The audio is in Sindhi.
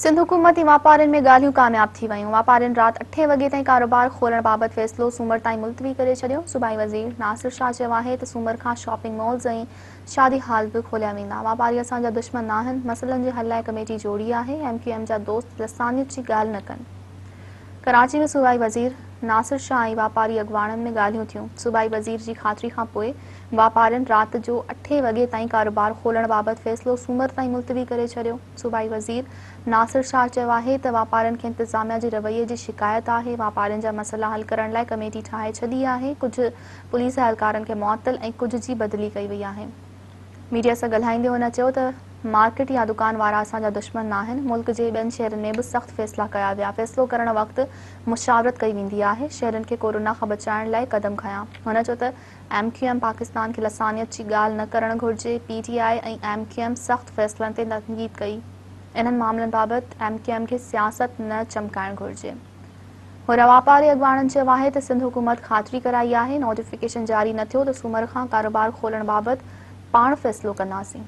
سنڌ حڪومت ۽ واپارين ۾ ڳالهيون ڪامياب ٿي ويون، واپارين رات اٺين وڳي تائين ڪاروبار کولڻ بابت فيصلو سومر تائين ملتوي ڪري ڇڏيو. صوبائي وزير ناصر شاهه چيو آهي ته سومر کان شاپنگ مالز ۽ شادي هال به کوليا ويندا، واپاري اسان جا دشمن ناهن، مسئلن جي حل لاء ڪميٽي جوڙي آهي، ايم ڪيو ايم جا دوست لسانيت جي ڳالهه نه ڪن. ڪراچي ۾ صوبائي وزير ناصر شاهه ۽ واپاري اڳواڻن ۾ ڳالهيون ٿيون، صوبائي وزير جي خاطري کانپوء واپارين رات جو اٺين وڳي تائين ڪاروبار کولڻ بابت فيصلو سومر تائين ملتوي ڪري ڇڏيو. صوبائي وزير ناصر شاهه چيو آهي ته واپارين کي انتظاميا جي رويي جي شڪايت آهي، واپارين جا مسئلا حل ڪرڻ لاء ڪميٽي ٺاهي ڇڏي آهي، ڪجهه پوليس اهلڪارن کي معطل ۽ ڪجهه جي بدلي ڪئي وئي آهي. ميڊيا سان ڳالهائيندي هن چيو ته مارڪيٽ يا دڪان وارا اسان جا دشمن ناهن، ملڪ جي ٻين شهرن ۾ به سخت فيصلا ڪيا ويا، فيصلو ڪرڻ وقت مشاورت ڪئي ويندي آهي، شهرين کي ڪورونا کان بچائڻ لاء قدم کنيا. هن چيو ته ايم ڪيو ايم پاڪستان کي لسانيت جي ڳالهه نه ڪرڻ گهرجي، P T I ۽ M Q M سخت فيصلن تي تنقيد ڪئي، انهن معاملن بابت ايم ڪيو ايم کي سياست نه چمڪائڻ گهرجي. هوڏانهن واپاري اڳواڻن چيو آهي ته سنڌ حڪومت خاطري ڪرائي آهي، نوٽيفڪيشن جاري نه ٿيو ته سومر کان ڪاروبار کولڻ بابت پاڻ فيصلو ڪنداسين.